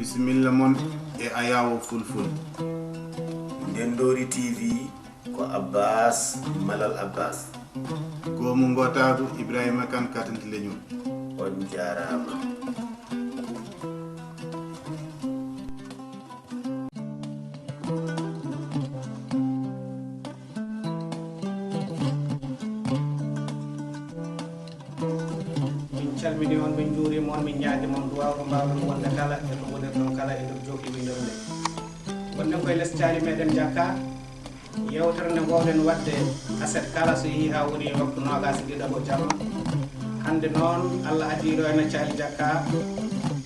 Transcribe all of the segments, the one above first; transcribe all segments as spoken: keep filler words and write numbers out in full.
Bisimilla mon e Ayawo Fulful. Ndendoori T V ko Abbas Malal Abbas. Goomu Ngootaagu Ibrahima Kan Katanti Leñol. On njaaraama. Min calmini on, min njuurima on, min ñaagima on duwaaw ɗo mbaawɗon wonde kala e to ngonirɗon kala e nder jookli min nder nde. Wonde koye les caali meɗen jakka, yewtere nde ngoowɗen waɗde aset kala so yehi haa woni waktu noogaas e ɗiɗaɓo jamma. Hannde noon, Allah adii ɗo ene caali jakka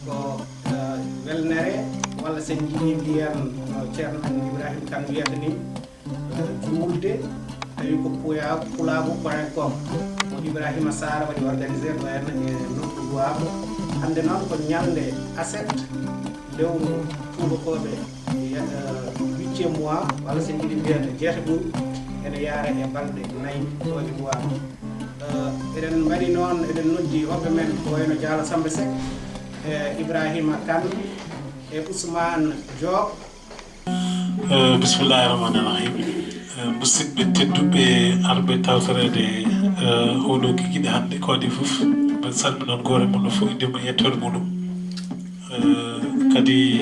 ko, eh, welnere, walla sen njiɗi mbiyen no Ceerno men Ibrahima Kan wiyata ni, eh, juulde, tawi ko puya-, pulaagu point com. Mo Ibrahima Sarr waɗi organisé ɗo henna e nokku Duwaago. Hannde noon ko ñalnde aset, lewru tuubakooɓe, eh, huitième mois, walla so en njiɗi mbiyen jeetaɓuru, ene yaara e balɗe nayi ɗo e Duwaago. Eh, eɗen mbaɗi noon, eɗen noddi hoɓɓe men ko wayno Diallo Samba Seck, e Ibrahima Kane, e Ousmane Diop, Eh, bismillahi rahmani rahim. Eh, musidɓe tedduɓe arɓe tawtoreede, eh, oɗo kikiɗe hannde ko waɗi fof, mbeɗa salmina on gooto e mon fof, innde mum e yettoode muɗum. Eh, kadi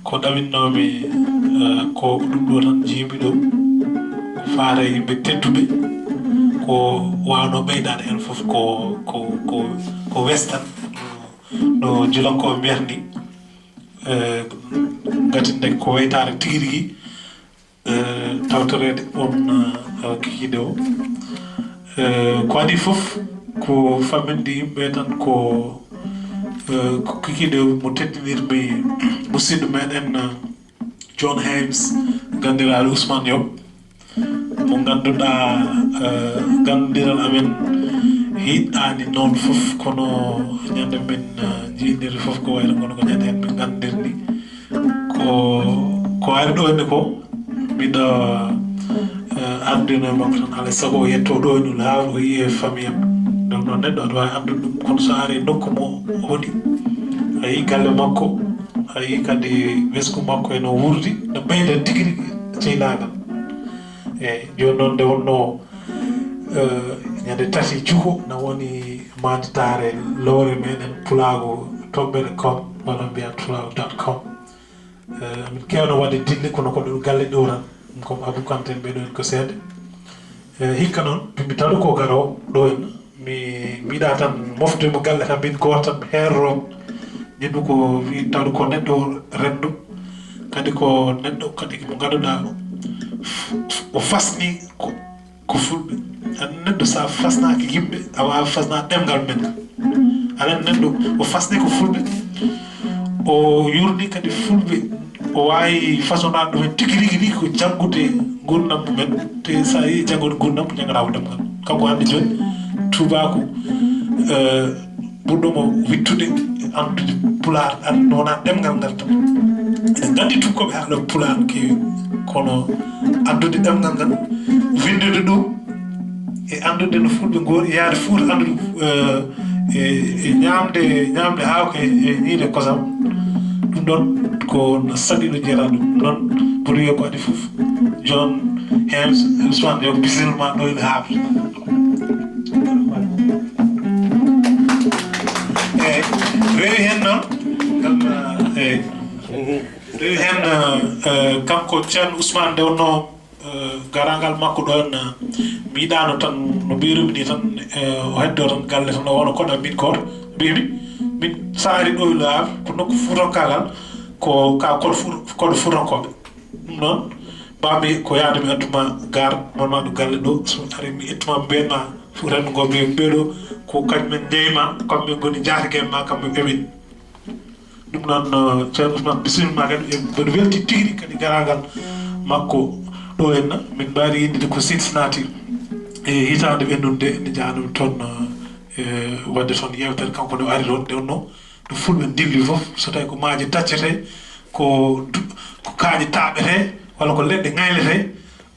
ko ɗawinnoomi, eh, ko ɗum ɗo tan njiimi ɗo, ko faare yimɓe tedduɓe, ko waawno ɓeydaade heen fof ko, ko, ko, ko westan, no, no Julankooɓe mbiyata ni. Eh, ngati nde ko waytaare tigi rigi, eh, tawtoreede on, eh, kikiiɗe o. Eh, ko adii fof, ko famminde yimɓe tan ko, eh, ko kikiiɗe o mo teddinirmi musidɗo meɗen, eh, John Hayes, ganndiraaɗo Ousmane Diop. Mo ngannduɗaa, eh, ganndiral amen hiɗaani noon fof, kono ñande min, eh, njiiniri fof ko wayno kono ko ñande heen min nganndirni. Ko, ko ari ɗo henne ko, miɗo, eh, ardino e makko tan, alaa e sago o yetto ɗo henne, o laawa o yiye famille am. Donc noon neɗɗo aɗa waawi anndude ɗum, kono so ari e nokku mo o woni, a yii galle makko, a yii kadi ɓesngu makko e no wuurdi, no ɓeyda tigi rigi ceynaagal. Eeyi, jooni noon nde wonnoo, eh, ñande tati juho na woni maanditaare lowre meɗen pulaagu toɓɓere com, walla mbiya pulaagu dot com. Eh, min keewno waɗde dille, kono ko ɗum galle ɗo tan, comme Abou Kanté en ɓe ɗo en ko seeɗa. Eh, hikka noon, mi tawi ko garoowo ɗo en. Mi, mi yiɗa tan moftude mo galle tan, min gooto tan mi heeroo. Jiɗmi ko wi-, tawde ko neɗɗo renndo, kadi ko neɗɗo kadi mo ngannduɗaa o fasni ko, ko fulɓe. An neɗɗo sa fasnaaki yimɓe, a waawa fasna ɗemngal men ngal. Aɗa anndi neɗɗo o fasni ko fulɓe, o yurni kadi fulɓe, o waawi façonnaade ɗum en tigi rigi rigi ko janngude nguurndam mumen. Te so a yii janngude nguurndam, ko janngata ko ɗemngal. Kanko hannde jooni tuubaaku, eh, ɓurɗo mo wittude, anndude pulaar, an wona ɗemngal ngal tan. Eɗen nganndi tukkooɓe haala pulaar no keewi, kono anndude ɗemngal ngal, winndude ɗum, e anndude no fulɓe ngoori, yaade Fuuta, anndude, eh, e, e ñaamde, ñaamde haako e, e ñiiɓde kosam. Ɗum ɗoon ko no saɗi ɗo jeeraa ɗum. Ɗum ɗoon mboɗo wiya ko adii fof. Jooni heen, Ousmane, yo bisimilla ma ɗo ene haaɓi. Eeyi, rewi heen noon, kam, eeyi. Rewi heen, eh, kanko Ceerno Ousmane nde wonnoo, eh, garaangal makko ɗo en, eh, mi yiɗaano tan, no mbirumi ni tan, eh, o heddoo tan galle tan, o wona koɗo min gooto. Mbimi, min so a ari ɗo e Le Havre, ko nokku fuutankaagal, ko ka koɗo Fuuta-, koɗo fuutankooɓe. Ɗum noon, mbawmi ko yahde mi addu ma gar, noon ma ɗo galle ɗo, so mi ari mi ettu ma mbiyen ma, fof renndo ngo mbiyen ɓeeɗo, ko kañum en njeyi ma, kamɓe ngoni njaatige ma, kamɓe ɓeɓen. Ɗum noon, eh, Ceerno Ousmane, bisimilla ma kadi. E mboɗo welti tigi rigi kadi garaangal makko ɗo henna. Min mbaadi yinndinde ko Cincinnati e hitaande ɓennunde nde njahanoo toon, eh, waɗde toon yeewtere, kanko ne o ari toon, nde wonnoo ɗo fulɓe ndilli fof, so tawii ko maaje taccetee, ko du-, ko kaaƴe taaɓetee, walla ko leɗɗe ŋayletee,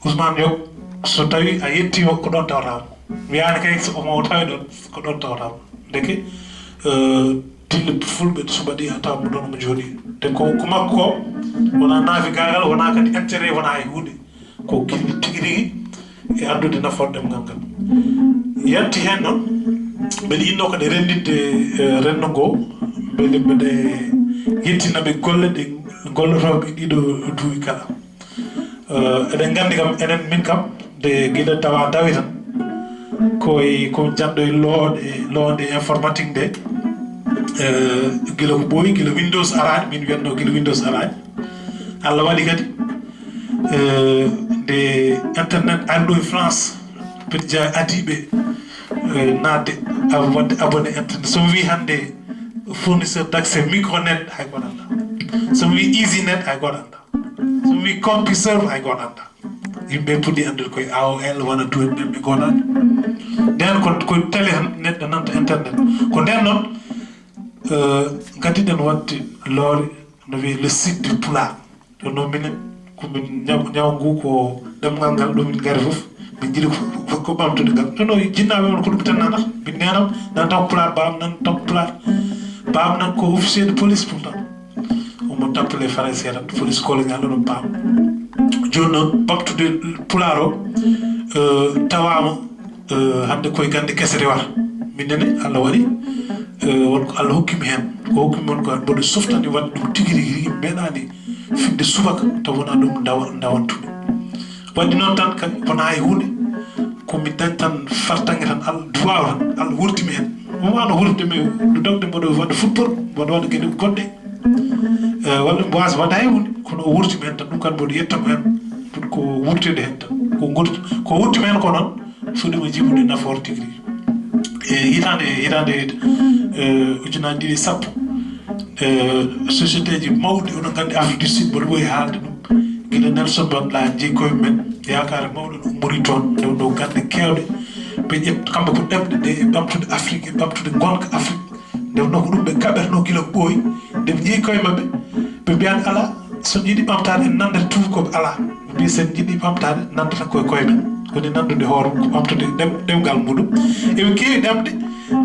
Ousmane Diop, so tawii a yettii o, ko ɗoon tawata mo. Wiyaani kay so omo tawi ɗoon, ko ɗoon tawata mo. Ndeke, eh, dille fulɓe so mbaɗi a tawa mo ɗon mo jooɗi. Te ko, ko makko ko, wonaa naafigaagal, wonaa kadi intérêt, wonaa hay huunde. Ko gilɗi tigi rigi e addude nafoore ɗemngal ngal. Yalti heen noon, mbeɗa yiɗnoo kadi renndinde, eh, renndo ngoo, mbeɗa, mbeɗa yettina ɓe golle ɗe gollotooɓe ɗiɗo duuɓi kala. Eh, eɗen nganndi kam, enen min kam, nde gila tawa tawi tan, koye ko janɗo e loonde, loonde informatique nde, eh, gila ko ɓooyi, gila Windows araani, min wiyatnoo gila Windows araani. Allah waɗi kadi, eh, nde internet ari ɗo e France, mbeɗa jeyaa adiiɓe, eh, naatde ab-, waɗde abonné internet. So mi wii hannde fournisseur d'accès Micronet, hay gooto anndaa. So mi wii Easynet, hay gooto anndaa. So mi wii CompuServe, hay gooto anndaa. Yimɓe puɗɗi anndude koye A O L, wona duwen ɓen ɓe gooto anndi. Nden ko, ko télé tan neɗɗo nanta internet. Ko nden noon, eh, ngaddiɗen waɗde loore no wiyee le site du Pulaar. Ɗum noon minen, ko min ñaw-, ñaw ngu ko ɗemngal ngal ɗo min ngari fof, min njiɗi ko, ko, ko ɓamtude ngal. Ɗum ɗo jinnaaɓe mon ko ɗum tan nanata. Min nenam, nan taw Pulaar, baam nan taw Pulaar. Baam nan ko officier de police pourtant. Omo tappale Faransi tan, police coloniale oɗon paam. Jooni noon, ɓamtude Pulaar o, eh, tawaama, eh, hannde koye gannde kese rewata. Min nene, Allah waɗi, eh, won ko Allah hokki mi heen. Ko hokki mi won ko mboɗo softani waɗde ɗum tigi rigi rigi, mi meeɗaani finde subaka taw wonaa ɗum ndawa-, ndawantu mi. Waɗde noon tan kadi wonaa hay huunde, ko mi dañ tan fartaŋŋe tan, Allah duwaaw tan, Allah wurti mi heen. Omo waawno wurtde mi, ɗo dogde mboɗo waɗde football, mboɗo waɗa geɗe goɗɗe. Eh, walla mi waasa waɗde hay huunde, kono o wurti mi heen tan, ɗum kadi mboɗo yetta mo heen, pour ko wurtede heen tan. Ko ngur-, ko wurti mi heen ko noon, fuɗɗiima jibude nafoore tigi rigi. E hitaande, hitaande, eh, ujunaaji ɗiɗi e sappo, eh, société ji mawɗi, oɗon nganndi Afrique du Sud, mboɗo ɓooyi haalde ɗum. Gila Nelson Mandela jeyi koye men, yaakaare mawɗo no ummori toon, nde wonno gannde keewɗe. Ɓe ƴet-, kamɓe ko ɗemɗe ɗe e ɓamtude Afrique, e ɓamtude ngonka Afrique. Nde wonno ko ɗum ɓe kaɓetnoo gila ko ɓooyi. Nde ɓe njehi koye maɓɓe, ɓe mbiyaani alaa, so en njiɗi ɓamtaade, en nanndata tuubakooɓe, alaa. Ɓe mbii, so en njiɗi ɓamtaade, nanndata koye koye men. Woni nanndude hoore mum, ko ɓamtude ɗem-, ɗemngal muɗum. Eɓe keewi ɗemɗe,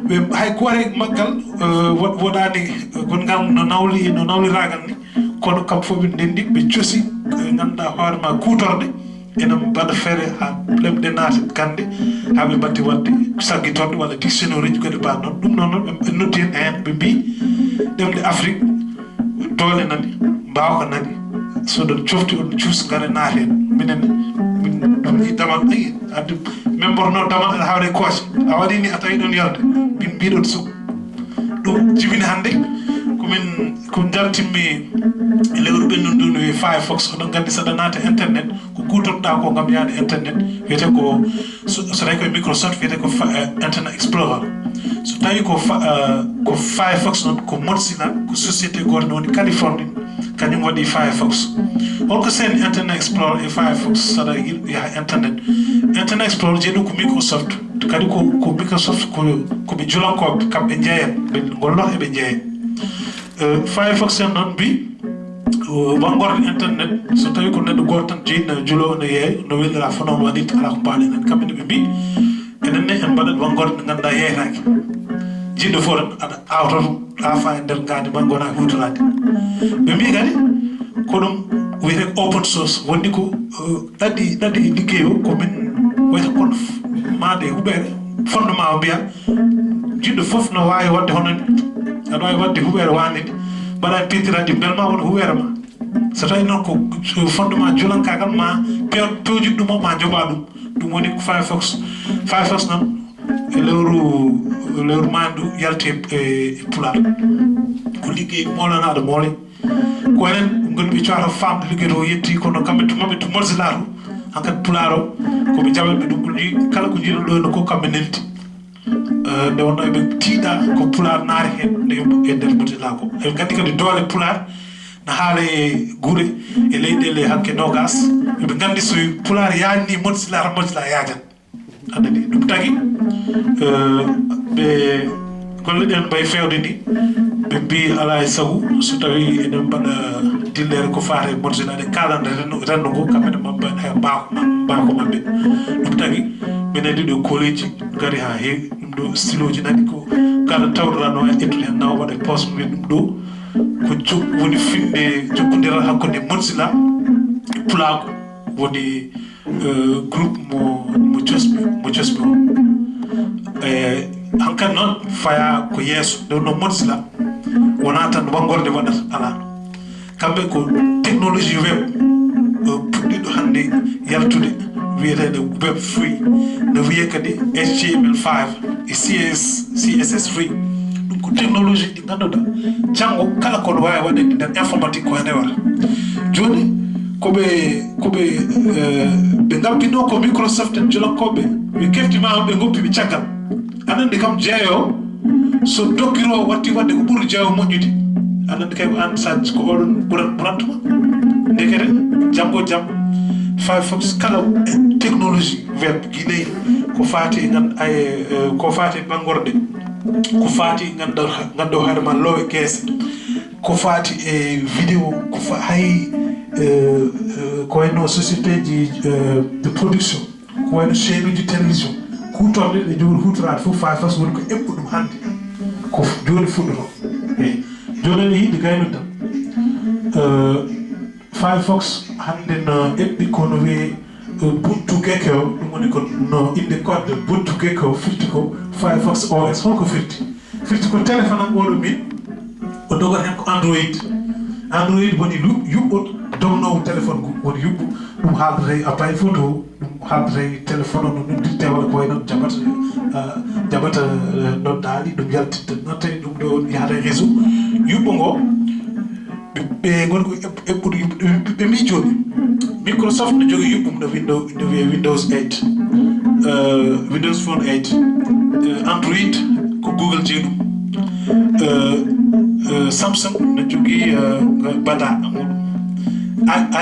ɓe, hay gooto e maggal, eh, wo-, woɗaani, eh, gongal no nawli, no nawliraagal ni. Kono kam fof ɓe ndenndi, ɓe cosi, eh, ngannduɗaa hoore ma kuutorɗe. Ene mbaɗa feere haa ɗemɗe naata gannde, haa ɓe mbatti waɗde saggitorɗe walla dictionnaire uji, geɗe mbaɗa noon. Ɗum noon, noon ɓe, ɓe noddi en heen, ɓe mbii, ɗemɗe Afrique, doole nani, mbaawka nani. So ɗon cofti, on cuus, ngare naat heen. Minen, min, ɗum ni damal, ayi, addi, min mborno damal aɗa hawre kooce. A waɗi ni, a tawi ɗon yolde. Min mbiɗon suk. Ɗum jibini hannde, ko min, ko njaltimmi e lewru ɓennundu ndu, no wiyee Firefox. Oɗon nganndi, so aɗa naata internet, ko kuutorɗaa ko ngam yahde internet, wiyetee ko, so, so tawi koye Microsoft, wiyetee ko fa-, eh, Internet Explorer. So tawi ko fa-, eh, ko Firefox noon, ko Mozilla, ko société gooto no woni Californie, kañum waɗi Firefox. Holko seeni Internet Explorer e Firefox, so aɗa yiɗi yaha internet? Internet Explorer jeyi ɗum ko Microsoft, kadi ko, ko Microsoft, ko, ko ɓe julankooɓe, kamɓe njeeyan, ɓe ngolloto eɓe njeeya. Eh, Firefox en noon mbii, o, wanngorde internet, so tawi ko neɗɗo gooto tan jeyi, no juloo, no yeeya, no welnira, fof noon waɗirta, alaa ko mbaaɗen heen. Kamɓe ne ɓe mbii, enen ne en mbaɗat wanngorde nde ngannduɗaa yeeyataake. Jiɗɗo fof tan aɗa aawta ɗum, ɗaafa e nder ngaandi ma, ngona huutoraade. Ɓe mbii kadi, ko ɗum wiyetee ko open source, wonndi ko, eh, ɗaɗi, ɗaɗi liggey o, ko min wayata kon f-, maande huɓeere, fondement o mbiya, jiɗɗo fof no waawi waɗde hono ni. Aɗa waawi waɗde huɓeere waande ni, mbaɗa peinture aji, mbel ma wona huɓeere ma. So tawi noon ko fondement julankaagal ma, pew-, pewjuɗo ɗum o, ma njoɓa ɗum. Ɗum woni ko Firefox. Firefox noon, e lewru, lewru maandu yalti e, e Pulaar. Ko liggey moolanaaɗo moole. Ko enen ngoni ɓe cowata faamde liggey to yetti, kono kamɓe to maɓɓe to Mozilla to, hankadi Pulaar o, ko ɓe jaɓat ɓe ɗum. Ko ni kala ko njiɗon ɗo, no ko kamɓe neldi. Eh, nde wonno eɓe tiiɗa ko Pulaar naati heen nde e nder Mozilla ko. Eɓe nganndi kadi doole Pulaar na haala e gure e leyɗeele hakke noogaas. Eɓe nganndi so Pulaar yaajni Mozilla tan, Mozilla yaajan. A nanii? Ɗum tagi, eh, ɓe golle ɗen mbayi feewde ni, ɓe mbii alaa e sago so tawii eɗen mbaɗa dilleere ko faati e Mozilla, eɗen kaalana renndo, renndo ngo, kamɓe ne maa mbaɗa mbaako ma-, mbaako maɓɓe. Ɗum tagi, minen ɗiɗo kooleeji ngari haa heewi. Ɗum ɗo styloji nani ko Aɗa tawdora no e ettude heen nawa waɗa post mbiya ɗum ɗo ko jok woni finde jokkondiral hakkunde Mozilla e Pulaagu woni groupe mo mo cosmi mo cosmi o. E hankadi noon faya ko yeeso nde wonno Mozilla wona tan wanngorde waɗata alaa. Kamɓe ko technologie web puɗɗiɗo hannde yaltude wiyeteende web three, no wiyee kadi H T M L five e C S C S S three. Ɗum ko technologie ɗi ngannduɗaa janngo kala kono waawi waɗeede nder informatique ko e rewata. Jooni ko ɓe ko ɓe ɓe ngabbinoo ko Microsoft en jolankooɓe ɓe kefti ma ɓe ngoppi ɓe caggal. Aɗa anndi kam jeeyo so dokkiroowo watti waɗde ko ɓuri jeeyo moƴƴude. Aɗa anndi kay ko an sa ko oɗon ɓurat ɓurattuma. Ndekete janngo jam Firefox kala technologie web guinée ko faati e ngan ay ko faati e ɓanngorde ko faati e nganndo nganndo hoore ma lowe keese ko faati e vidéo ko fa hay ko wayno société ji de production ko wayno chaîne uji télévision kuutorɗe ɗe jogori huutoraade fof Firefox woni ko eɓɓo ɗum hannde ko jooni fuɗɗoto eyi jooni eɗen yiɗi gaynude tan Firefox hannde no eɓɓi kono wiyee Buntu Gecko ɗum woni ko no innde code Buntu Gecko firti ko Firefox O S holko firti firti ko téléphone am oɗo min o dogata heen ko Android Android woni yuɓɓo dognoowo téléphone ngu woni yuɓɓo ɗum haaldata e appareil photo ɗum haaldata e téléphone o no noddirte walla ko wayi noon jaɓata jaɓata noddaali ɗum yaltitta note ɗum ɗo yahata e réseau yuɓɓo ngo ɓe ngoni ko eɓɓude yuɓɓude ɓe mbii jooni Microsoft no jogii yuɓɓum no window no wiyee Windows eight Windows Phone eight Android ko Google jeyi ɗum Samsung no jogii bada muɗum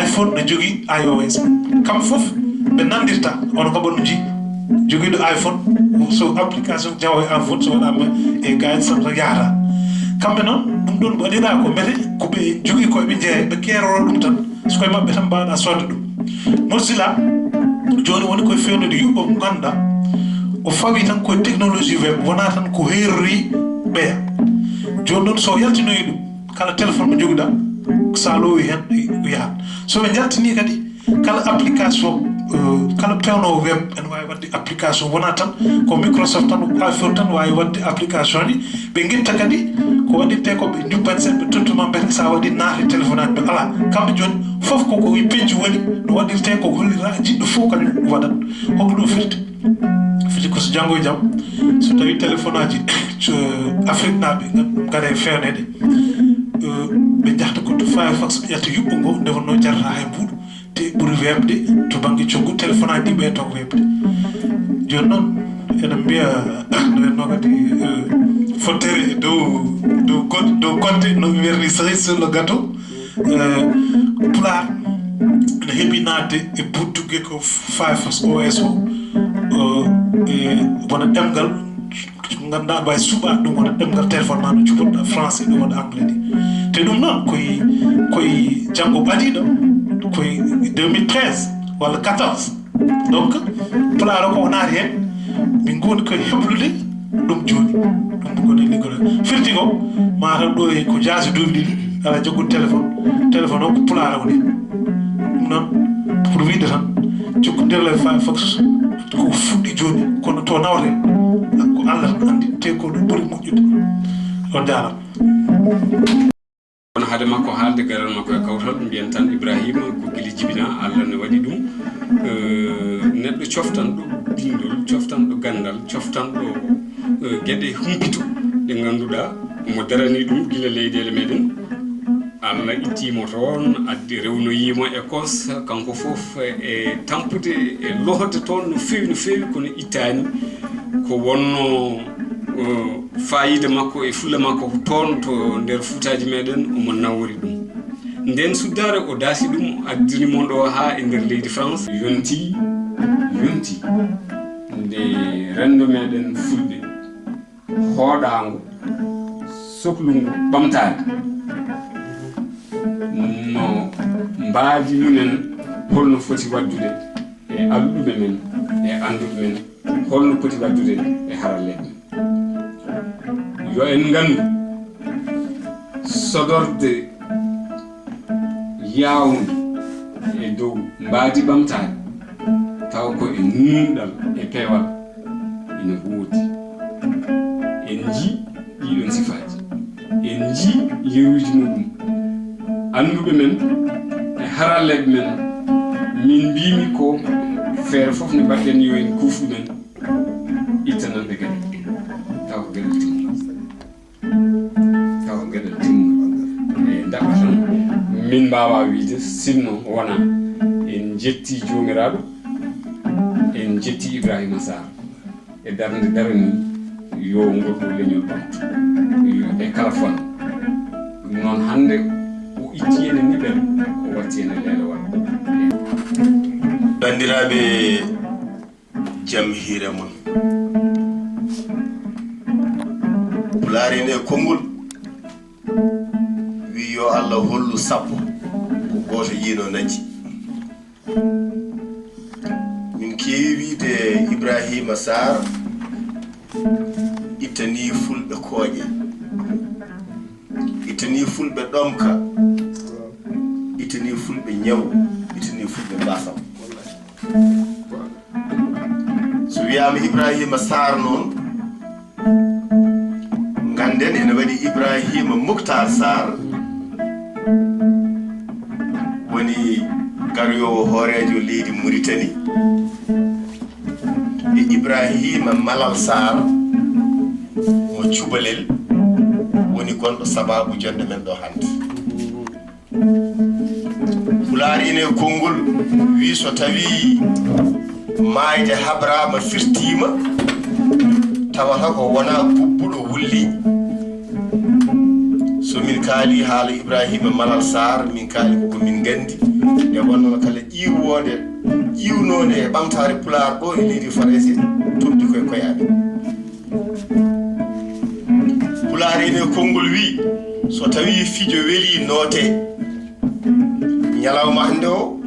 iPhone no jogii iOS kam fof ɓe nandirta ono kaɓa no jii jogiiɗo iPhone so application jawo e iPhone so waɗama e gayat Samsung yahata kamɓe noon ɗum ɗon waɗira ko mbete ko ɓe jogii koye ɓe jeeya ɓe keeroro ɗum tan so koye maɓɓe tan mbawɗa sodde ɗum Mozilla jooni woni koye fewnude yuɓɓo mo ngannduɗaa o fawi tan koye technologie web wona tan ko heerori ɓeya jooni noon so yaltinoyi ɗum kala téléphone mo joguɗa sa lowi hen yahat soɓe jaltini kadi kala application kala pewnowo web ene wawi wadde application wona tan ko microsoft tan iphone tan wawi wadde application ji ɓe guitta kadi ko waɗirte ko ɓe jubban sen ɓe tottuma mbete sa waɗi naati téléphone aji ɓe ala kamɓe joni foof koko e penji woni no waɗirte ko hollira jiɗɗo fof kañum waɗat hoko ɗum firti fiti ko so janngo e jam so tawi téléphone aji afrique naaɓe ngara e fewnede ɓe jahta ko to firefox ɓe ƴetta yuɓɓo ngo nde wonno jarata hay buuɗu te ɓuri weeɓde to banggue coggu téléphone aji ɗi ɓe to weeɓde joni noon ene mbiya no wenno kadi fottere e dow dow goɗ dow konte no werni cerise sur le gâteau pulaar ene heeɓi naatde e buttugge ko firefox os o e wona ɗemngal ko ngannduɗaa aɗa waawi suɓaade ɗum wona ɗemngal téléphone ma no cuɓotoɗaa français ɗum wona anglais ni te ɗum noon koye koye janngo ɓadiiɗo koye deux mille treize walla quatorze donc pulaar o koko naati heen min ngoni koye heblude ɗum jooni ɗum ko ɗen liggoree firti ko mataw ɗo e ko jaasi duuɓi ɗiɗi ala jaggude téléphone téléphone o ko pulaar o ni ɗum noon pour wiide tan jokkondirle firefox ko fuɗɗi jooni kono to nawate ko allah tan anndi te ko ɗum ɓuri moƴƴude on jaarama kono hade makko haalde garal makko e kawtal mbiyen tan ibrahima ko gila jibina allah ne waɗi ɗum neɗɗo coftanɗo bindol coftanɗo gandal coftanɗo geɗe humpito ɗe ganduɗa mo darani ɗum gila leyɗele meɗen allah ittimo toon addi rewnoyimo e kos kanko fof e tampude e lohde toon no fewi no fewi kono ittani ko wonno fayida makko e fulla makko ko toon to nder fuutaji meɗen omo nawori ɗum nden suddare o dasi ɗum addini mon ɗo ha e nder leydi france yonti yonti nde rendo meɗen fulɓe hoɗago soklungu ɓamtare no mbaadi mumen holno foti waddude e alluɓe men e anduɓe men holno poti waddude e haralleɓe men Yo en nganndu sodorde yaawunde e dow mbaadi ɓamtaare, tawa ko e nuunɗal e peewal ina woodi. En njii ɗiiɗoon sifaaji, en njii yeruuji muɗum. Annduɓe men e haralleeɓe men, min mbiimi ko feere fof ne mbaɗɗen yo en kuuf ɗumen, ittanande geɗe, taw ko geɗe timma. Taw ko geɗe timma. E ndaɓɓa tan, min mbaawa wiide, sinno wonaa en njetti Joomiraaɗo, en njetti Ibrahima Sarr e darnde darani yo ngol ɗo leñol ɓamtu e kala fon. Ɗum noon, hannde o itti en e niɓel, o watti en e leelewal. Banndiraaɓe, jam hiire mon. Pulaar ene e konngol wi yo Allah hollu sappo, ko gooto yiino najji. Min keewi wiide Ibrahima Sarr ittanii fulɓe kooƴe, ittanii fulɓe ɗomka, ittanii fulɓe ñaw, ittanii fulɓe mbaasam. So wiyaama Ibrahima Sarr noon, ngannden ene waɗi Ibrahima Muktar Sarr, woni garoyoowo hooreejo leydi Muritani, e Ibrahima Malal Sarr mo Cubalel, woni gonɗo sabaabu jonnde men ɗo hannde. Pulaar ine konngol wi so tawii maayde habraama firtiima, tawata ko wonaa bubbuɗo wulli. So min kaali haala Ibrahima Malal Sarr, min kaali ko ko min nganndi. Nde wonnoo kala ƴiiwoonde, ƴiiwnoonde e ɓamtaare Pulaar ɗo e leydi Farayse, toɓdi koye koye amen. Pulaar ene konngol wi, so tawii fijo welii, nootee. Ñalawma hannde o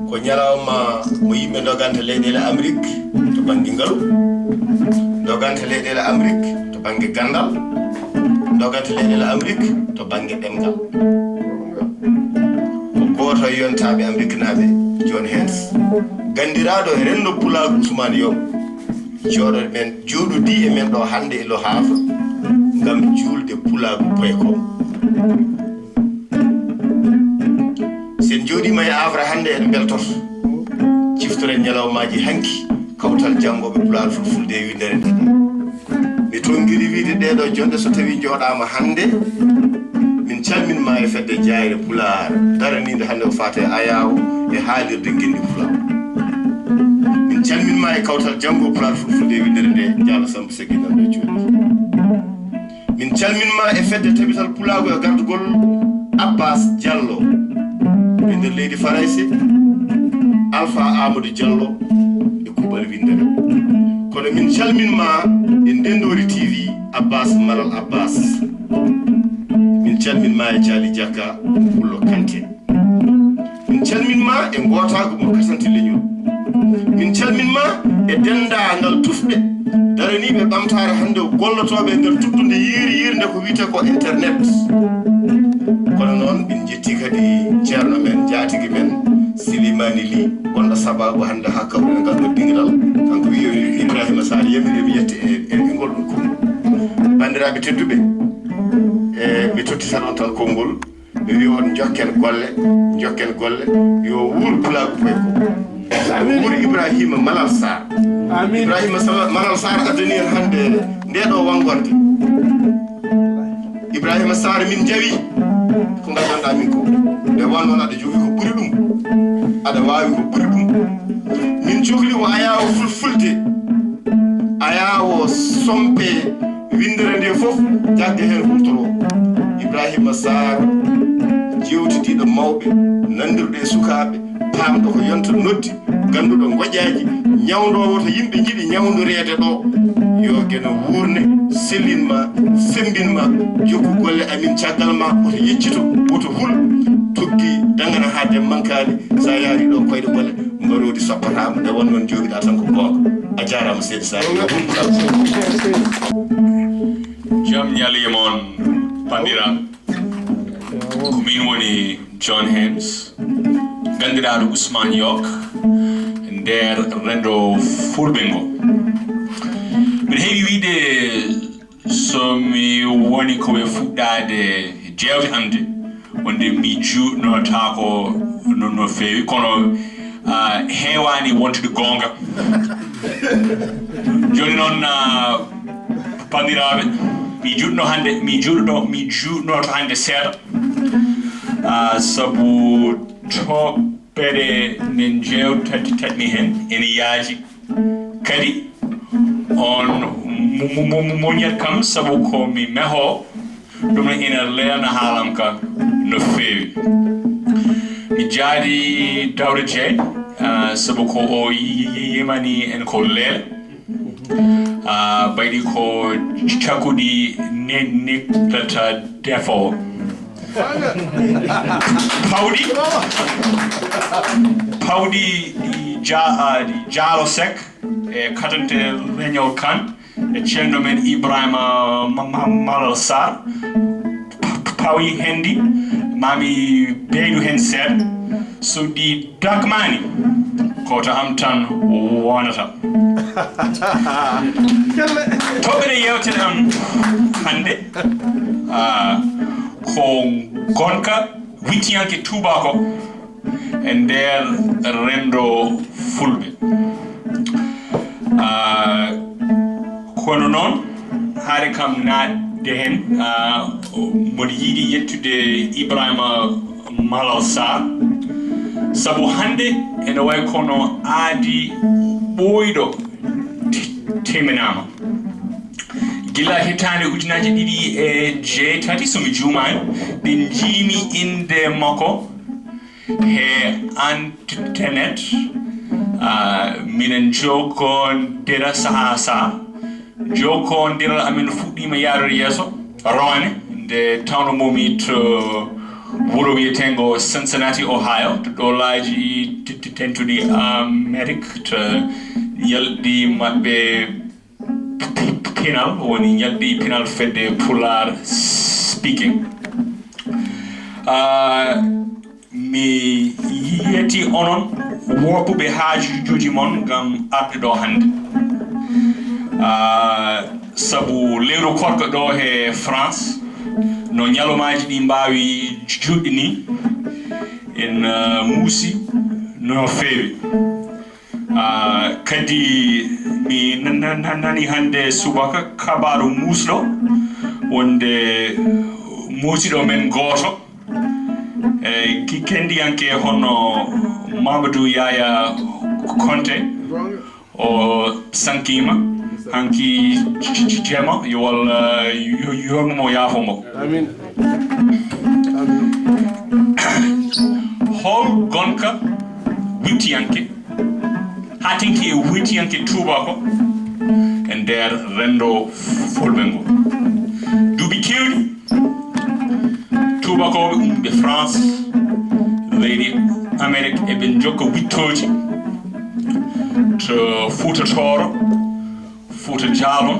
ko ñalawma mo yimɓe ndoganta leyɗeele Amrik to bannge ngalu, ndoganta leyɗeele Amrik to bannge ganndal, ndoganta leyɗeele Amrik to bannge ɗemngal. Ko gooto e yontaaɓe Amriknaaɓe, John Haynes, ganndiraaɗo e renndo pulaagu Usmaan Yooɓ, jooɗo men, jooɗodii e men ɗo hannde e Le Havre ngam juulde pulaagu point com. So en njooɗiima e Havre hannde, en mbeltoto, ciftoren ñalawmaaji hanki, kawtal janngooɓe Pulaar Fulfulde e winndere nde. Mi tonngiri wiide ɗee ɗoo jonɗe, so tawii njooɗaama hannde, min calmin ma e fedde Jaayre Pulaar daraniinde hannde ko faati e ayaawo e haalirde ngenndi Pulaar. Min calmin ma e kawtal janngo Pulaar Fulfulde e winndere nde, Jaalo Samba Segi nan ɗo jooɗi. Min calmin ma e fedde tabital pulaagu e gardugol Abbas Diallo e nder leydi Farayse, Alpha Amadou Diallo e kuuɓal winndere. Kono min calmin ma e Ndendoori T V, Abbas Malal Abbas. Min calmin ma e Jaali Jakka, Pullo Kante. Min calmin ma e ngootaagu mo kasanti leñol. Min calmin ma e denndaangal tufɓe daraniiɓe ɓamtaare hannde, gollotooɓe e nder tuddunde yiiri yiiri nde ko wiyetee ko internet. Kono noon, min njetti kadi ceerno men, njaatigi men, Silimani Li, gonɗo sabaabu hannde haa kawruɗen ngal ɗo dingiral. Kanko wiyi Ibrahima Sarr yamiri mi yette e, e, e ngol ɗo konngol. Banndiraaɓe tedduɓe, e, mi tottita ɗon tan konngol. Mi wiya on, njokken golle, njokken golle, yo wuur pulaagu koye ko. Amin. Wuur Ibrahima Malal Sarr. Amin. Ibrahima Sala-, Malal Sarr addani en hannde nde ɗo wanngorde. Ibrahima Sarr min njawi ko nganndanɗaa min ko. Nde wonnoon aɗa jogii ko ɓuri ɗum. Aɗa waawi ko ɓuri ɗum. Min cokli ko ayaawo fulfulde. Ayaawo sompe winndere nde fof, jagge heen huutoroo. Ibrahima Sarr, jeewtidiiɗo mawɓe, nanndirɗo e sukaaɓe, paamɗo ko yonta noddi, gannduɗo ngoƴaaji, ñawndoowo to yimɓe njiɗi ñawndoreede ɗo. Yo Geno wuurne, sellin ma, semmbin ma, jokku golle amin caggal ma, woto yeccito, woto hul, tuggi dangana haa dem mankaani, so a yaarii ɗo koyɗe ɓole, mbaroodi soppataa mo, nde won noon jooɗiɗaa tan ko goonga. A jaaraama seydi Sadio. Jam ñalli e mon, banndiraaɓe. Ko min woni John Haynes, ganndiraaɗo Ousmane York, nder renndo fulɓe ngo. Mbiɗa heewi wiyde, so mi woni ko e fuɗɗaade jeewte am ɗe, wonde mi juutnotaako no, no feewi, kono, ah, heewaani wontude goonga. Jooni noon, ah, banndiraaɓe, mi juutno hannde, mi juutno, mi juutnoto hannde seeɗa, ah, sabu to- ɓeɗe nde njeewtati tatmi heen ene yaaji. Kadi on mu- mu- mu- mu- muññat kam, sabu ko mi mehoowo, ɗum ne ina leelna haalam ka no feewi. Mi jaadi Dawda Jeey, ah, sabu ko o yi- yi- yimani en ko leele. Ah, mbaydi ko cakuɗi ne- nektata defoowo. Pawɗi, pawɗi ɗi ja- ah, ɗi Jaalo Sek e katante leñol kan e ceerno men Ibrahima Ma- Ma- Malal Sarr. Pawi hendi, mami beydu hen seeɗa. So ɗi dakmani, ko to am tan wonata. Toɓɓere yewtere am hannde, ah, ko gonka wittiyanke tuubako e nder renndo fulɓe. Ah, kono noon, haade kam naatde heen, ah, mboɗo yiɗi yettude Ibrahima Malal Sarr, sabu hannde ene wayi kono aadi ɓooyɗo ti- timminaama. Gila hitaande ujunaaji ɗiɗi e jeetati, so mi juumaani, ɓe njiimi innde makko he internet. Ah, minen jokkondiral sahaa sahaa. Jokkondiral amen fuɗɗiima yaarude yeeso, rawane, nde tawno momi to wuro wiyeteengo Cincinnati, Ohio, to doolaaji te- te- tentuɗi Amerik, to yalɗi maɓɓe pi- pinal, woni ñalɗi pinal fedde Pulaar Speaking. Ah, mi yetti onon woɓɓuɓe haajuuji mon ngam arde ɗo hannde. Ah, sabu lewru korka ɗo he France, no ñalawmaaji ɗi mbaawi juutde ni, en, ah, muusi no feewi. Ah, kadi mi na- na- na- nani hannde subaka kabaaru muusɗo wonde muusiɗo men gooto, e ki- kenndiyanke hono Mamadou Yaya Konte, o sankiima hanki j- j- jeema, yo Allah yo- yo- mo yaafo mo. Amin. Hol gonka wittiyanke, haa tenki e wittiyanke tuubako e nder renndo fulɓe ngo? Duuɓi keewɗi, tuubakooɓe umɓe France, leydi Amerik, eɓe njokka wittooji to Fuuta Tooro, Fuuta Jaalon,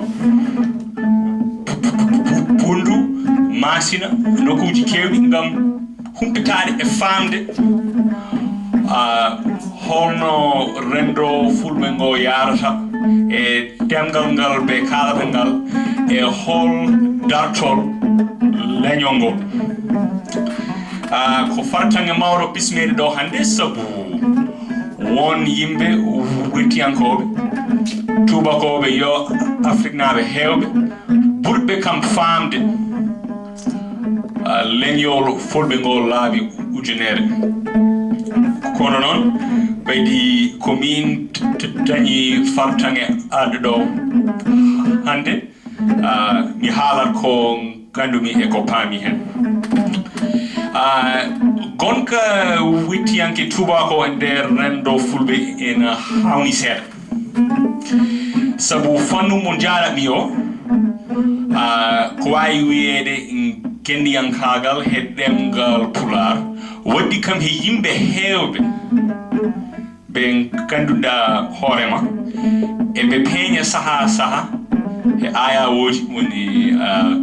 Bundu, Maasina, nokkuuji keewɗi ngam humpitaade e faamde, ah, holno renndo fulɓe ngo yaarata e ɗemngal ngal ɓe kaalata ngal e hol dartol leñol ngol. Ah, ko fartaŋŋe mawɗo bismeede ɗo hannde, sabu won yimɓe wittiyankooɓe, tuubakooɓe, yo Afriknaaɓe heewɓe ɓurɓe kam faamde, ah, leñol fulɓe ngol laabi ujunere. Kono noon, ɓaydi ko min t- t- dañi fartaŋŋe arde ɗo hannde, ah, mi haalat ko ganndumi e ko paami heen. Ah, gonka wittiyanke tuubako e nder renndo fulɓe ena hawni seeɗa. Sabu fannu mo njaalatmi o, ah, ko waawi wiyeede kenndiyankaagal he ɗemngal Pulaar, waɗi kam he yimɓe heewɓe ɓe ngannduɗaa hoore ma, eɓe peeña sahaa sahaa, He ayawooji woni, ah,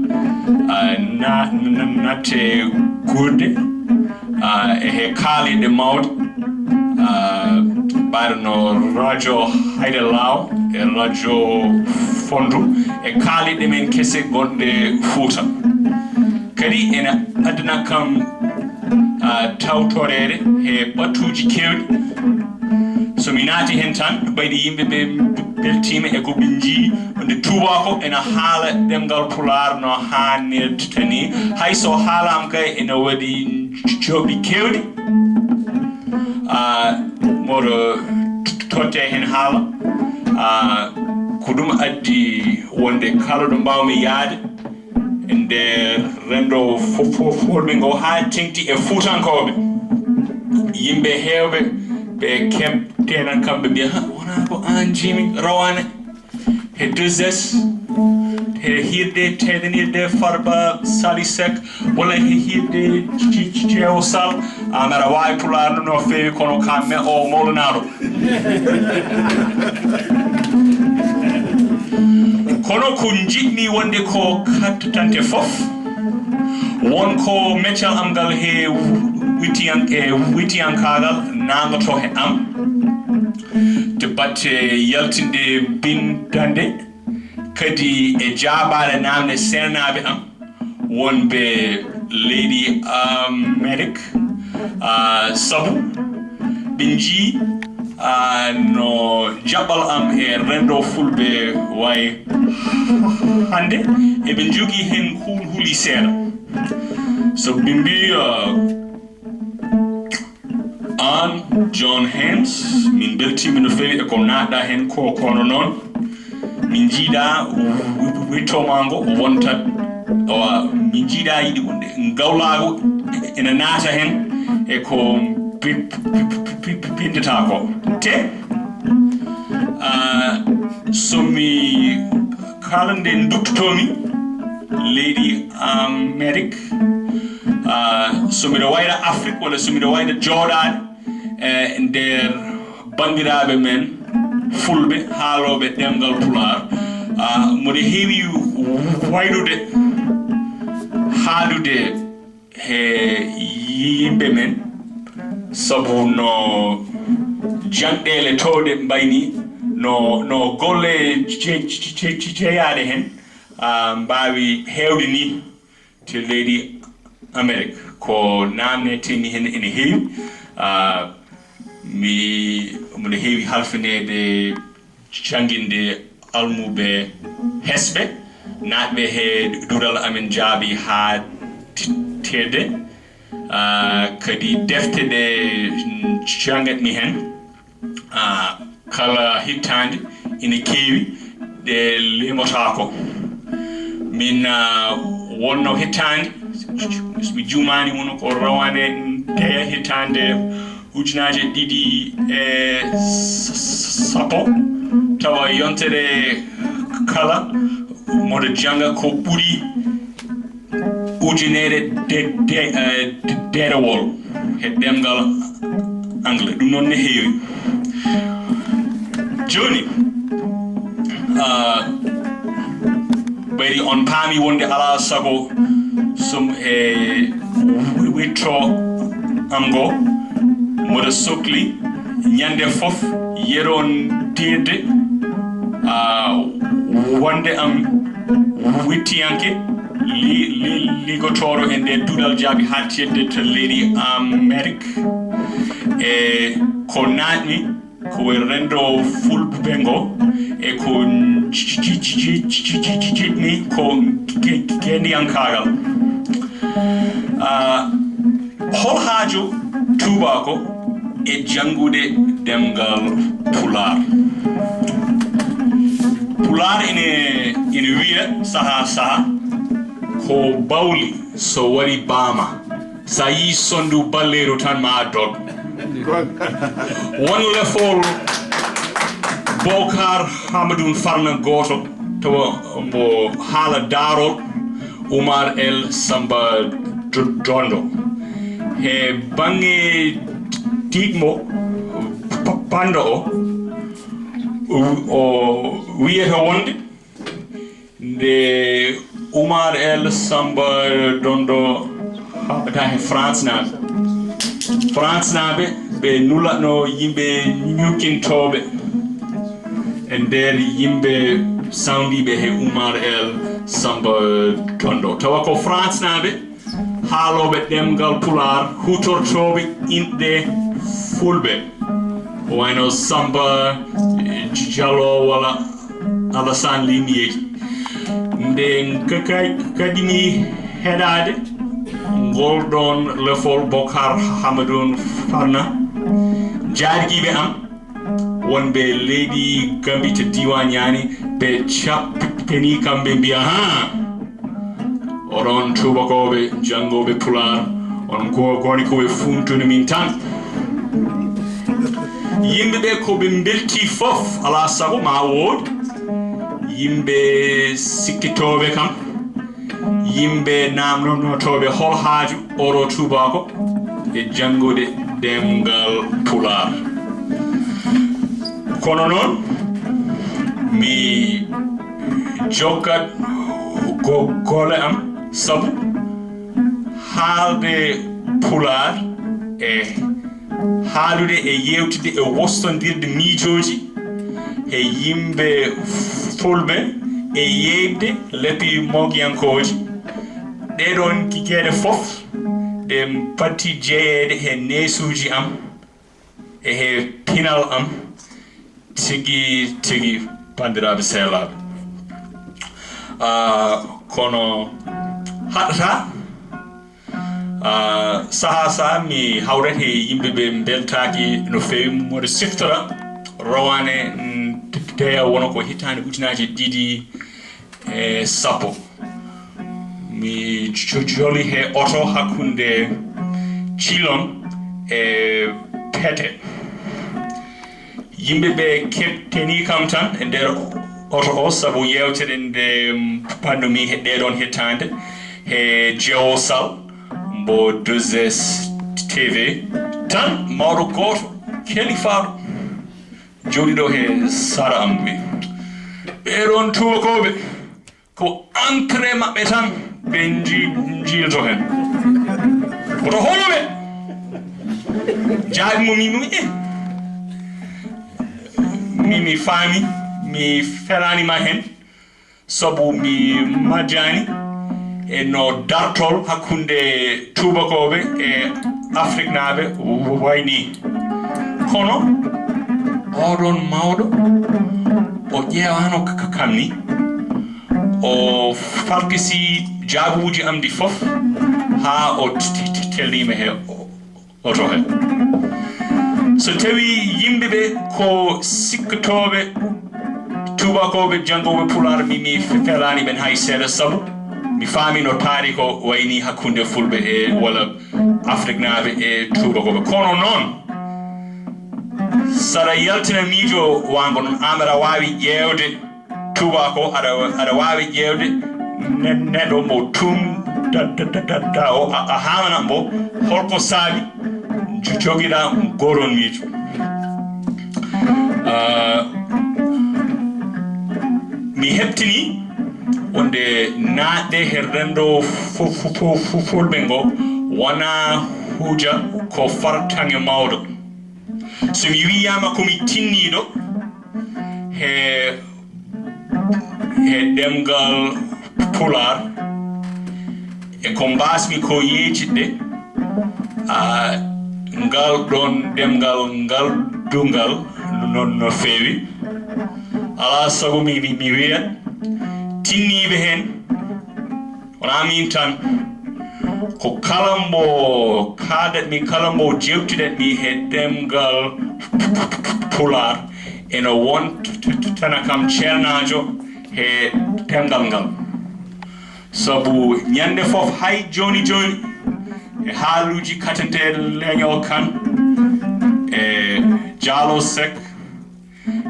ah, na-, na-, natte guurɗe, ah, e he kaaliɗe mawɗe, ah, mbaɗa no radio Hayre Laaw e radio Fonndu e kaaliɗe men kese gonɗe Fuuta. Kadi ene addana kam, ah, tawtoreede he ɓattuuji keewɗi. So mi naati heen tan, ɓayde yimɓe ɓe mbeltiima e ko ɓe njii, nde tuubaako ene haala ɗemngal Pulaar no haanirta ni. Hay so haalaama kay, ene waɗi joɓi keewɗi. Ah, mboɗo totte heen haala. Ah, ko ɗum addi wonde kala ɗo mbaawmi yahde, e nder renndo fo-, fo-, fulɓe ngo haa teŋti e Fuutankooɓe. Yimɓe heewɓe ɓe keɓteenan kamɓe mbiya, "Ha, wonaa ko aan njiimi rawane he deux S, he hiirde teeɗanirde Farba Sali Seck, walla he hiirde ci-, ci-, Ceewo Sall." Aan aɗa waawi Pulaar no feewi, kono ka me o mawlanaaɗo. Kono ko njiɗmi wonde ko kattante fof, won ko meccal am ngal he witiyan-, e witiyankaagal naangoto he am, to batte yaltinde bindande, kadi e jaabaade naamne seenanaaɓe am wonɓe leydi Amerik, ah, sabu ɓe njii, ah, no jaɓɓal am e renndo fulɓe wayi hannde, eɓe njogii heen hulhuli seeɗa. So ɓe mbii, ah, Aan, John Haynes, min mbeltiima no feewi e ko naatɗa heen ko, kono noon min njiidaa witto maa ngo wonta, awa, min njiidaa yiɗi wonde ngawlaagu ene naata heen e ko pi-, pi-, pi-, pi-, pi-, pinndata ko. Te, ah, so mi kala nde nduttotoomi leydi Amerik, ah, so miɗo wayla Afrik walla so miɗo wayla jooɗaade e nder banndiraaɓe men fulɓe haalooɓe ɗemngal Pulaar, ah, mboɗo heewi waylude, haalude he yimɓe men, sabu no janɗeele toowɗe mbayni, no, no golle je-, je-, je-, je-, jeyaaɗe heen, ah, mbaawi heewde ni to leydi Amerik. Ko naamneteemi heen ene heewi. Ah, mi, mboɗo heewi halfineede jannginde almuɓe hesɓe, naatɓe he duɗal amen jaabi haa te-, teede. Ah, kadi defte ɗe janngatmi heen, ah, kala hittaande ina keewi, ɗe limotaako. Min, ah, wonno hittaande, so mi juumaani, woni ko rawane nde hittaande ujunaaje ɗiɗi e sappo, tawa yontere kala mboɗo jannga ko ɓuri ujunere de-, de-, eh, de-, derewol he ɗemngal anglais. Ɗum noon ne heewi. Jooni, ah, ɓayri on paami wonde alaa sago sum e wi-, witto am ngo, mboɗo sokli ñande fof yerondirde, ah, wonde am wittiyanke li-, li-, ligotooɗo e nder duɗal jaabi haaɗtirde to leydi Amerik. E ko naatmi ko e renndo fulɓe ngo, e ko ji-, ji-, ji-, ji-, ji-, ji-, ji-, jiɗmi ko ge-, ge-, gendiyankaagal. Ah, hol haaju tuubaako e janngude ɗemngal Pulaar? Pulaar ine, ine wiya saha saha ko bawli so wari baama. So a yii sonndu balleeru tan ma a dog. Won lefol Bokar Hamadun Farna gooto tawa mbo haala daarol Umar El Samba Do-, Dondo. He baŋŋe diɗmo pa-, panndo o, o wiyata wonde Nde Umar El Samba Dondo haɓata he France naaɓe. France naaɓe ɓe nulatno yimɓe ñukkintooɓe e nder yimɓe sawndiiɓe he Umar El Samba Dondo. Tawa ko France naaɓe haalooɓe ɗemngal Pulaar, huutortooɓe inɗe Fulɓe, ko wayno Samba Jallo walla Alassane Lindiyeji. Nde ka-, ka-, kaɗimi heɗaade ngol ɗoon lefol Bokar Hamadun Farna, jaargiiɓe am wonɓe leydi Gambi to diiwaan Ñaani, ɓe cappini kam, ɓe mbiya, "Haa, oɗon tuubakooɓe janngooɓe Pulaar, on ko goni ko ɓe fuuntuni min tan." Yimɓe ɓe ko ɓe mbelti fof, alaa sago ma wood yimɓe sikkitooɓe kam, yimɓe naamnotooɓe hol haaju oɗo tuubaako e janngude ɗemngal Pulaar. Kono noon, mi jokkat go-, golle am, sabu haalde Pulaar e haalude e yeewtidde e wostondirde miijooji e yimɓe Fulɓe e yeeyde leppi mogiyankooji. Ɗee ɗoon geɗe fof ɗe mbatti jeyeede he neesuuji am e he pinal am tigi tigi, banndiraaɓe sehilaaɓe. Ah, kono haɗataa, ah, sahaa sahaa mi hawrat he yimɓe ɓe mbeltaaki no feewi. Mboɗo siftora rowane, mm, ndeya wona ko hitaande ujunaaji ɗiɗi e sappo. Mi jo-, joli he oto hakkunde Cilon e Pete. Yimɓe ɓe keɓteni kam tan e nder oto o, sabu yeewtere nde mbaɗnumi he ɗee ɗoon hitaande he Jewo Sal mbo deux S T V, tan mawɗo gooto kelifaaɗo jooɗiiɗo he sara am wi, "Ɓee ɗoon tuubakooɓe, ko entrée maɓɓe tan ɓe nji-, njiyto heen. Koto holo ɓe?" Jaabi mo mi, mi, "Eh, mi, mi faami, mi felaani ma heen, sabu mi majjaani e no dartol hakkunde tuubakooɓe e Afriknaaɓe wayi nii. Kono oɗoon mawɗo, o ƴeewaano ka-, ka-, kam ni, o farkisi jaabuuji am ɗi fof haa o t-, t-, t-, telniima he o-, oto he." So tawii yimɓe ɓe ko sikkotooɓe tuubakooɓe janngooɓe Pulaar, mi, mi felaani ɓeen hay seeɗa, sabu mi faami no taariko wayi nii hakkunde Fulɓe e walla Afriknaaɓe e tuubakooɓe. Kono noon, saɗa yaltina miijo waango noon, aan aɗa waawi ƴeewde tuubaako, aɗa, aɗa waawi ƴeewde ne-, neɗɗo mo tum-, da, da, da, da, da, o, a, a haalanat mbo holko saabi jo-, jogiɗaa ngoɗon miijo. Ah, mi heɓtini wonde naatde he renndo fu-, fu-, fu-, fu-, Fulɓe ngo wonaa huuja, ko fartaŋŋe mawɗo. So mi wiyaama ko mi tinniiɗo he, he ɗemngal Pulaar, e ko mbaasmi ko yeejitde, a, ngal ɗoon ɗemngal, ngal duungal no, no feewi. Alaa sago mi, mi, mi wiya tinniiɓe heen, wonaa miin tan, ko kala mbo kaadatmi, kala mbo jeewtidatmi he ɗemngal Pulaar, ene wontana kam ceernaajo he ɗemngal ngal. Sabu ñande fof, hay jooni jooni, e haaluuji katante leñol kan, e Jaalo Sek,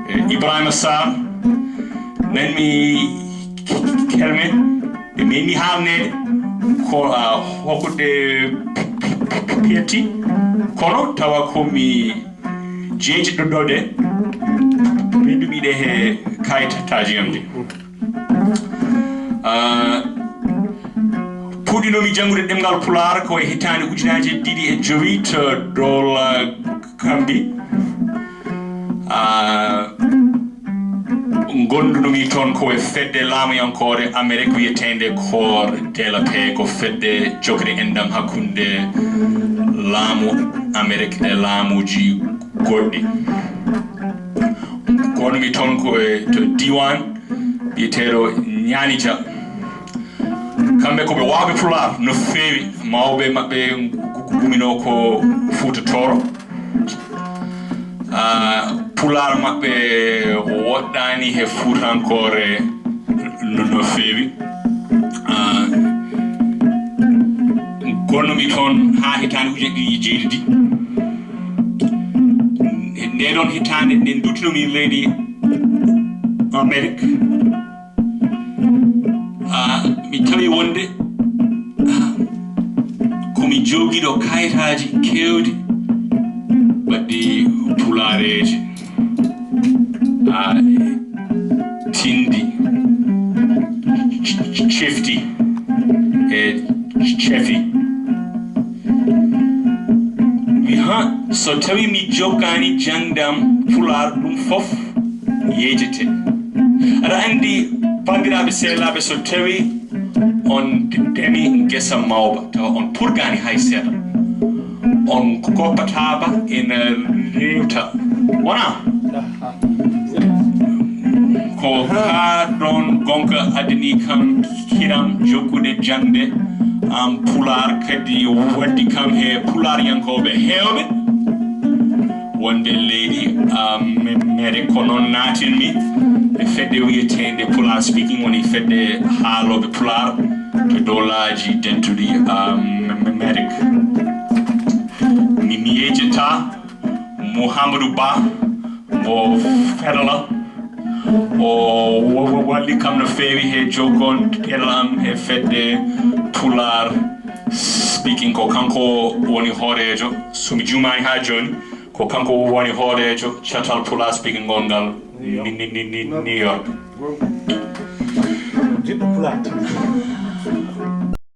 e Ibrahima Sarr, nan mi kelme, ɓe memi haalneede ko, a, hokkude petti, kono tawa ko mi jeeji ɗo ɗo ɗe, ɓe ɗumiɗe he kayitaaji am ɗi. Ah, puɗɗinomi janngude ɗemngal Pulaar ko e hitaande ujunaaji ɗiɗi e jowi to Douala Gambie. Ah, ngondunomi toon ko e fedde laamuyankoore Amerik wiyeteende Corps de la Paix, ko fedde jokre enɗam hakkunde laamu Amerik e laamuuji goɗɗi. Ngonmi toon ko e to diiwaan biyeteeɗo Ñaanija. Kamɓe ko ɓe waawɓe Pulaar no feewi, mawɓe maɓɓe ngu-, ngu-, nguminoo ko Fuuta Tooro. Ah, Pulaar maɓɓe woɗɗaani he Fuutankoore no, no feewi. Ah, ngonmi toon haa hitaande ujunere ɗiɗi e jeeɗiɗi. E ndee ɗoon hitaande nde nduttinomi leydi Amerik, ah, mi tawi wonde, ah, ko mi jogiiɗo kayitaaji keewɗi baɗɗi pulaareeji. Ah, tinndi, cefti e cefi. Mi ha, so tawi mi jokkaani jaŋde am Pulaar, ɗum fof yeejete. Aɗa anndi, banndiraaɓe sehilaaɓe, so tawi on ndemi ngesa mawba, tawa on purgaani hay seeɗa, on goppataa ba ina rewta. Wonaa? Ko haa ɗoon ngonka addani kam kiram jokkude jaŋde am Pulaar, kadi waddi kam he Pulaaryankooɓe heewɓe wonde leydi, ah, me-, meɗen. Ko noon naatinmi e fedde wiyeteende Pulaar Speaking, woni fedde haalooɓe Pulaar to Dowlaaji Dentuɗi, ah, me-, me-, Amerik. Mi, mi yejjita Mouhamadou Ba mo Ferla. O wa-, wa-, walli kam no feewi he jokkondiral am he fedde Pulaar Speaking. Ko kanko woni hooreejo, so mi juumaani haa jooni, ko kanko woni hooreejo catal Pulaar Speaking ngongal ni, ni, ni, ni, New York. Jiɗɗo Pulaar.